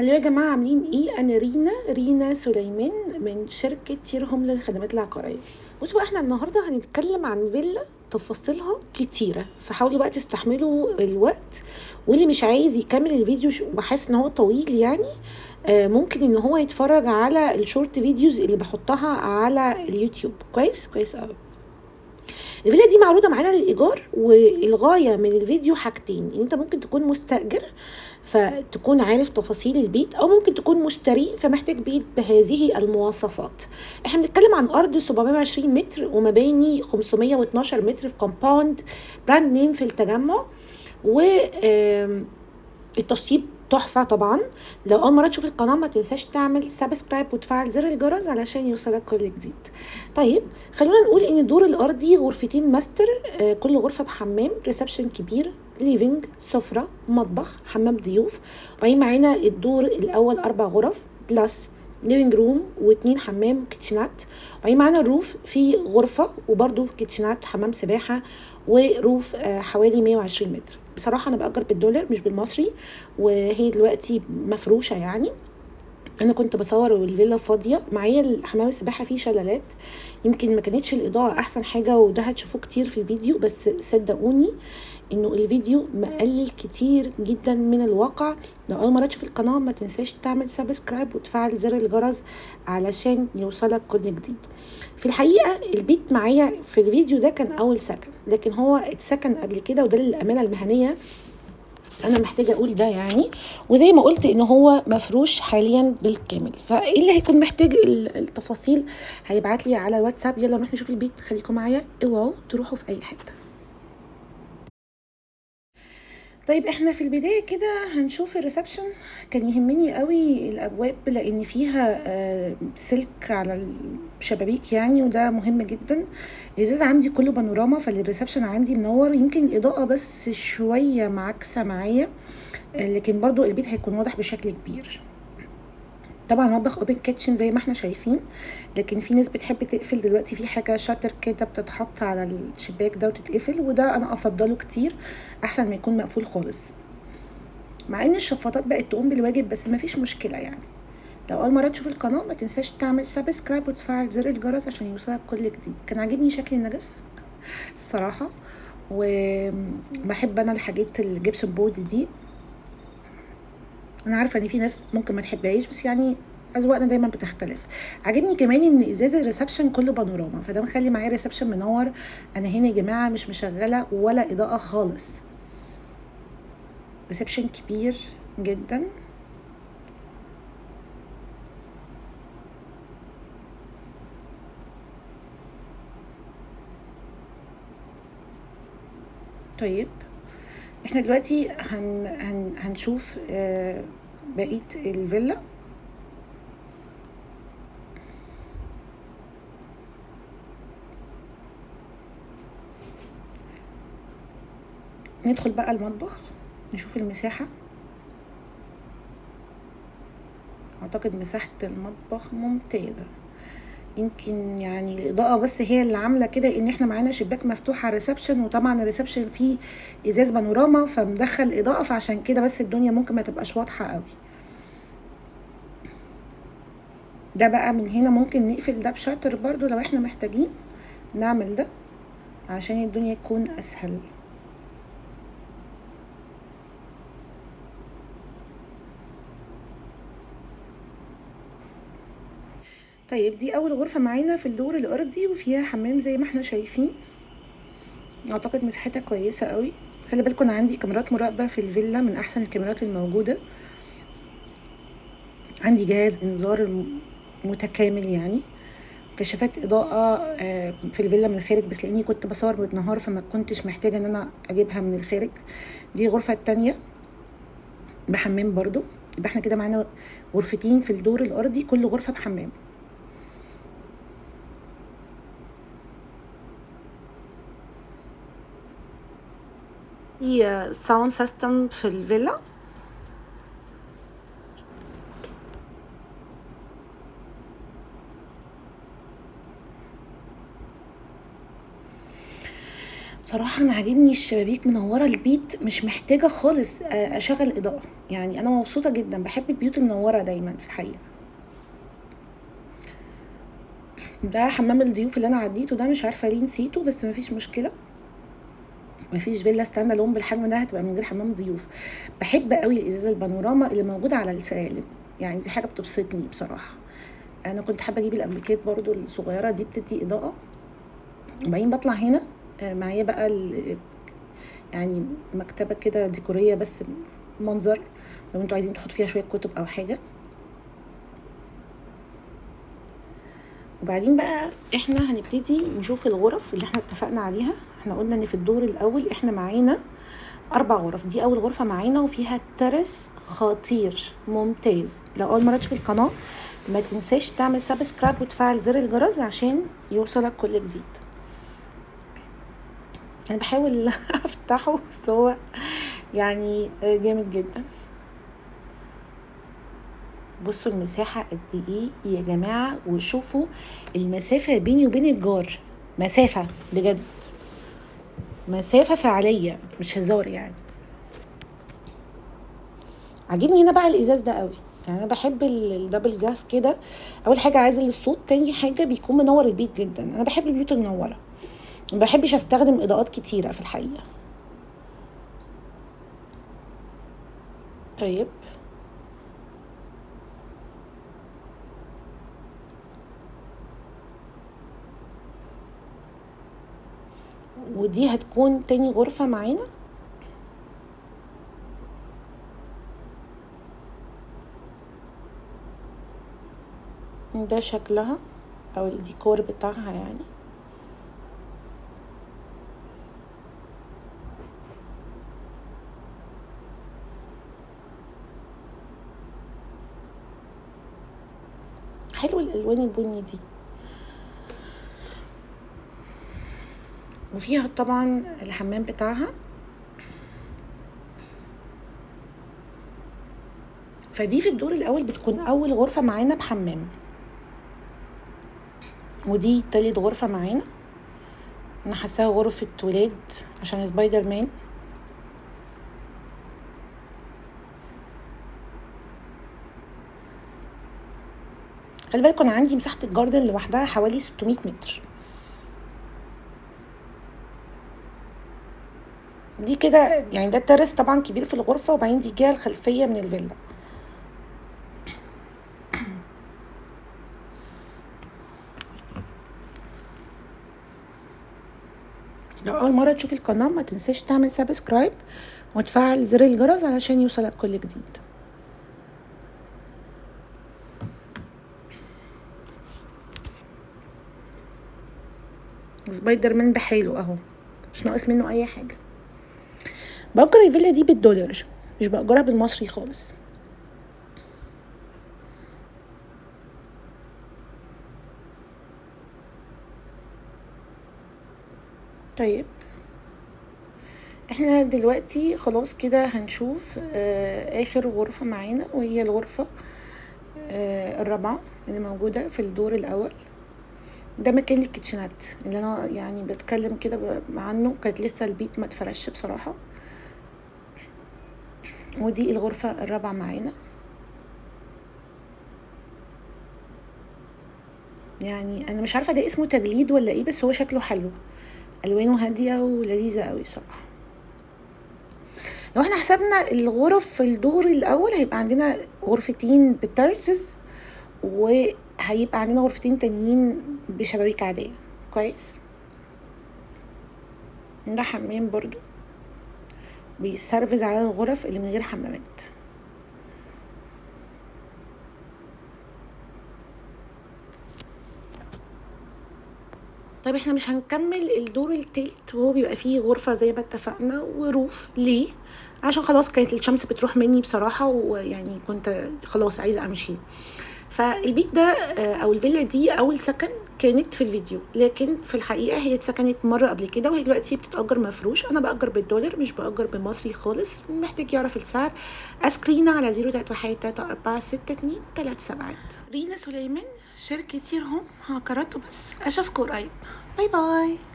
Hello يا جماعة، عاملين ايه؟ انا رينا سليمان من شركة تيرهم للخدمات العقارية. بصوا بقى، احنا النهاردة هنتكلم عن فيلا تفاصيلها كتيرة، فحاولوا بقى تستحملوا الوقت، واللي مش عايز يكمل الفيديو وحاسس ان هو طويل يعني ممكن ان هو يتفرج على ال short videos اللي بحطها على اليوتيوب. كويس كويس قوي. الفيلا دي معروضة معانا للإيجار، والغاية من الفيديو حاجتين: إن أنت ممكن تكون مستأجر فتكون عارف تفاصيل البيت، أو ممكن تكون مشتري فمحتاج بيت بهذه المواصفات. احنا بنتكلم عن أرض 720 متر ومباني 512 متر في compound brand name في التجمع، و التشطيب تحفة. طبعا لو أول مرة تشوف القناة ما تنساش تعمل subscribe وتفعل زر الجرس علشان يوصلك كل جديد. طيب خلونا نقول إن الدور الأرضي غرفتين ماستر، كل غرفة بحمام، reception كبير، living، سفرة، مطبخ، حمام ضيوف. وبعدين معانا الدور الأول 4 غرف plus living room و2 حمام kitchenette. وبعدين معانا ال roof في غرفة وبرده في kitchenette، حمام سباحة، و roof حوالي 120 متر. بصراحة أنا بأجر بالدولار مش بالمصري، وهي دلوقتي مفروشة يعني. أنا كنت بصور والفيلا فاضية معايا، الحمام السباحة فيه شلالات، يمكن ما كانتش الإضاءة أحسن حاجة، وده هتشوفوه كتير في الفيديو، بس صدقوني إنه الفيديو مقلل كتير جدا من الواقع. لو أول مرة تشوف القناة ما تنساش تعمل subscribe وتفعل زر الجرس علشان يوصلك كل جديد. في الحقيقة البيت معايا في الفيديو ده كان أول سكن، لكن هو اتسكن قبل كده، وده للأمانة المهنية أنا محتاجة أقول ده يعني. وزي ما قلت إن هو مفروش حاليا بالكامل، فإيه اللي هيكون محتاج التفاصيل هيبعت لي على الواتساب. يلا نروح نشوف البيت، خليكم معايا، اوعوا تروحوا في أي حتة. طيب احنا في البداية كده هنشوف ال reception. كان يهمني قوي الأبواب لأن فيها سلك على الشبابيك يعني، وده مهم جدا. الإزاز عندي كله بانوراما، فال reception عندي منور، يمكن الإضاءة بس شوية معاكسة معايا، لكن برضو البيت هيكون واضح بشكل كبير. طبعا مطبخ open kitchen زي ما احنا شايفين، لكن في ناس بتحب تقفل دلوقتي، في حاجة shutter كده بتتحط على الشباك ده وتتقفل، وده انا افضله كتير احسن ما يكون مقفول خالص، مع ان الشفاطات بقت تقوم بالواجب، بس ما فيش مشكلة يعني. لو اول مرة تشوف القناة ما تنساش تعمل subscribe وتفعل زر الجرس عشان يوصلك كل جديد. كان عاجبني شكل النجف الصراحة، وبحب انا الحاجات ال gypsum board دي. انا عارفه ان في ناس ممكن ما تحبهاش، بس يعني اذواقنا دايما بتختلف. عاجبني كمان ان ازاز ال reception كله بانوراما، فده مخلي معايا reception منور. انا هنا يا جماعة مش مشغله ولا اضاءه خالص، reception كبير جدا. طيب احنا دلوقتي هنشوف بقية الفيلا. ندخل بقى المطبخ نشوف المساحة. اعتقد مساحة المطبخ ممتازة، يمكن يعني الإضاءة بس هي اللي عاملة كده، إن إحنا معانا شباك مفتوح على ال reception، وطبعا ال reception فيه إزاز بانوراما فمدخل إضاءة، فعشان كده بس الدنيا ممكن ما تبقاش واضحة قوي. ده بقى من هنا ممكن نقفل ده ب shutter برضو لو إحنا محتاجين نعمل ده عشان الدنيا تكون أسهل. طيب دي اول غرفة معانا في الدور الارضي، وفيها حمام زي ما احنا شايفين، اعتقد مساحتها كويسة قوي. خلي بالكم انا عندي كاميرات مراقبة في الفيلا، من احسن الكاميرات الموجودة. عندي جهاز انذار متكامل يعني، كشافات اضاءة في الفيلا من الخارج، بس لاني كنت بصور بالنهار فما كنتش محتاجة ان انا اجيبها من الخارج. دي الغرفة التانية بحمام برضو، يبقى احنا كده معانا غرفتين في الدور الارضي، كل غرفة بحمام. في sound system في الفيلا. صراحة انا عاجبني الشبابيك منورة البيت، مش محتاجه خالص اشغل اضاءه، يعني انا مبسوطة جدا، بحب البيوت المنورة دايما في الحقيقة. ده حمام الضيوف اللي انا عديته ده، مش عارفه ليه نسيته، بس مفيش مشكلة، مفيش فيلا stand alone بالحجم ده هتبقى من غير حمام ضيوف. بحب قوي الازازه البانوراما اللي موجودة على السلالم، يعني دي حاجة بتبسطني بصراحة. انا كنت حابة اجيب الابليكات برضو الصغيرة دي، بتدي اضاءه. وبعدين بطلع هنا معايا بقى يعني مكتبه كده ديكوريه، بس منظر لو انتوا عايزين تحطوا فيها شوية كتب او حاجة. وبعدين بقى احنا هنبتدي نشوف الغرف اللي احنا اتفقنا عليها. احنا قلنا ان في الدور الاول احنا معانا 4 غرف، دي اول غرفة معانا وفيها terrace خطير ممتاز. لو اول مرة تشوف القناة ما تنساش تعمل subscribe وتفعل زر الجرس عشان يوصلك كل جديد. انا بحاول افتحه بس هو يعني جامد جدا. بصوا المساحة قد ايه يا جماعة، وشوفوا المسافة بيني وبين الجار، مسافة بجد، مسافة فعلية مش هزار يعني. عاجبني هنا بقى الازاز ده قوي، يعني انا بحب ال double glass كده. اول حاجة عازل للصوت، تاني حاجة بيكون منور البيت جدا. انا بحب البيوت المنورة، ما بحبش استخدم اضاءات كتيرة في الحقيقة. طيب ودي هتكون تاني غرفة معانا. ده شكلها او الديكور بتاعها يعني. حلو الالوان البني دي. وفيها طبعا الحمام بتاعها. فدي في الدور الاول بتكون اول غرفة معانا بحمام، ودي تالت غرفة معانا. انا حاساها غرفة ولاد عشان سبايدر مان. خلي بالكم انا عندي مساحة ال garden لوحدها حوالي 600 متر. دي كده يعني ده ال terrace طبعا كبير في الغرفة، وبعدين دي الجهة الخلفية من الفيلا. لو أول مرة تشوف القناة ما تنساش تعمل subscribe وتفعل زر الجرس علشان يوصلك كل جديد. سبايدر مان بحاله اهو، مش ناقص منه اي حاجة. بأجر الفيلا دي بالدولار، مش بأجرها بالمصري خالص. طيب احنا دلوقتي خلاص كده هنشوف اخر غرفة معانا، وهي الغرفة الرابعة اللي موجودة في الدور الاول. ده مكان الكيتشنات اللي انا يعني بتكلم كده عنه، كانت لسه البيت ما اتفرش بصراحة. ودي الغرفة الرابعة معانا. يعني انا مش عارفة ده اسمه تجليد ولا ايه، بس هو شكله حلو، الوانه هادية ولذيذة قوي صراحة. لو احنا حسبنا الغرف في الدور الاول هيبقى عندنا غرفتين بالترسز، وهيبقى عندنا غرفتين تانيين بشبابيك عادية. كويس. ده حمام برضو بيسرفز على الغرف اللي من غير حمامات. طيب احنا مش هنكمل الدور التالت، وهو بيبقى فيه غرفة زي ما اتفقنا وروف. ليه؟ عشان خلاص كانت الشمس بتروح مني بصراحة، ويعني كنت خلاص عايزة امشي. فالبيت ده او الفيلا دي اول سكن كانت في الفيديو، لكن في الحقيقة هي اتسكنت مرة قبل كده، وهي دلوقتي بتتأجر مفروش. انا بأجر بالدولار مش بأجر بالمصري خالص. محتاج يعرف السعر اسكرينا على 031 3 4 6 2 3 7. رينا سليمان، شركة يرهم، هكرته بس. اشوفكم قريب. bye bye.